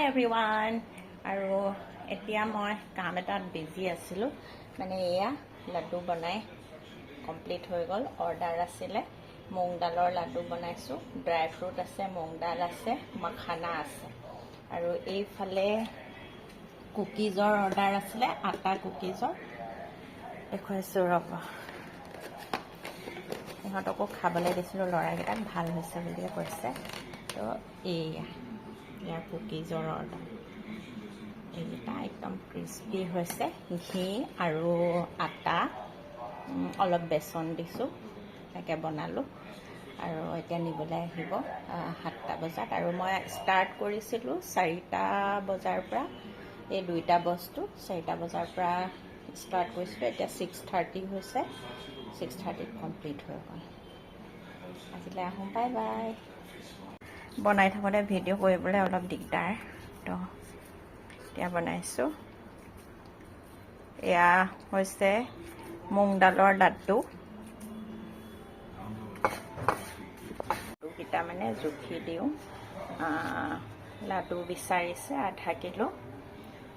Everyone. আৰু এতিয়া মই কাম এটাত বিজি আছিলোঁ, মানে এয়া লাডু বনাই কমপ্লিট হৈ গ'ল। অৰ্ডাৰ আছিলে, মুং দালৰ লাডু বনাইছোঁ, ড্ৰাই ফ্ৰুট আছে, মুং দাল আছে, মাখানা আছে। আৰু এইফালে কুকিজৰ অৰ্ডাৰ আছিলে, আটা কুকিজৰ দেখুৱাইছোঁ ৰ'ব। ইহঁতকো খাবলৈ দিছিলোঁ ল'ৰাকেইটাক, ভাল হৈছে বুলিয়ে কৈছে। তো এইয়া ইয়াৰ কুকিজৰ অৰ্ডাৰ, এইকেইটা একদম ক্ৰিস্পি হৈছে। ঘি আৰু আটা, অলপ বেচন দিছোঁ, তাকে বনালোঁ। আৰু এতিয়া নিবলৈ আহিব 7টা বজাত। আৰু মই ষ্টাৰ্ট কৰিছিলোঁ 4টা বজাৰ পৰা, এই দুইটা বস্তু 4টা বজাৰ পৰা ষ্টাৰ্ট কৰিছিলোঁ। এতিয়া 6:30 হৈছে, 6:30ত কমপ্লিট হৈ গ'ল। আজিলৈ আহোঁ, বাই বাই। বনাই থাকোঁতে ভিডিঅ' কৰিবলৈ অলপ দিগদাৰ, তো এতিয়া বনাইছোঁ। এয়া হৈছে মুং দালৰ লাড্ডু। লাড্ডুকেইটা মানে জুখি দিওঁ। লাড্ডু বিচাৰিছে আধা কিলো,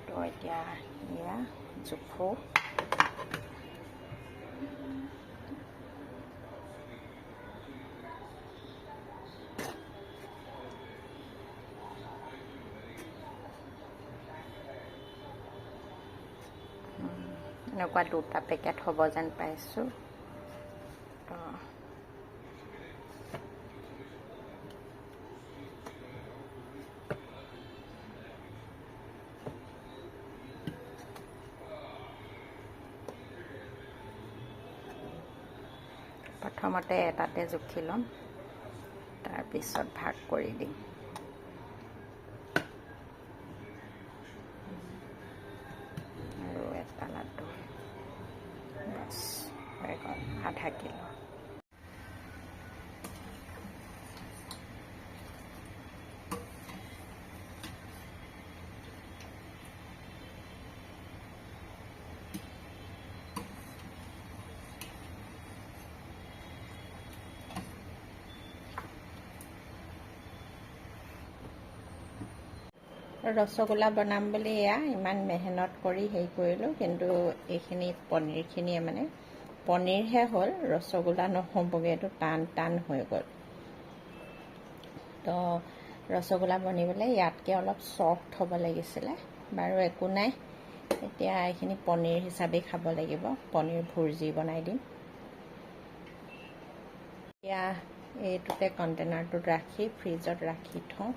তো এতিয়া এয়া জোখোঁ। এনেকুৱা দুটা পেকেট হ'ব যেন পাইছোঁ। তো প্ৰথমতে এটাতে জুখি ল'ম, তাৰপিছত ভাগ কৰি দিম। আৰু এটা লাড্ডু বাছ হৈ গ'ল, আধা কিলো। ৰসগোল্লা বনাম বুলি এয়া ইমান মেহনত কৰি হেৰি কৰিলোঁ, কিন্তু এইখিনি পনীৰখিনিয়ে মানে পনীৰহে হ'ল, ৰসগোল্লা নহ'বগৈ, এইটো টান টান হৈ গ'ল। তো ৰসগোল্লা বনিবলৈ ইয়াতকৈ অলপ চফ্ট হ'ব লাগিছিলে। বাৰু একো নাই, এতিয়া এইখিনি পনীৰ হিচাপেই খাব লাগিব, পনীৰ ভুৰ্জি বনাই দিম। এতিয়া এইটোতে কণ্টেইনাৰটোত ৰাখি ফ্ৰিজত ৰাখি থওঁ।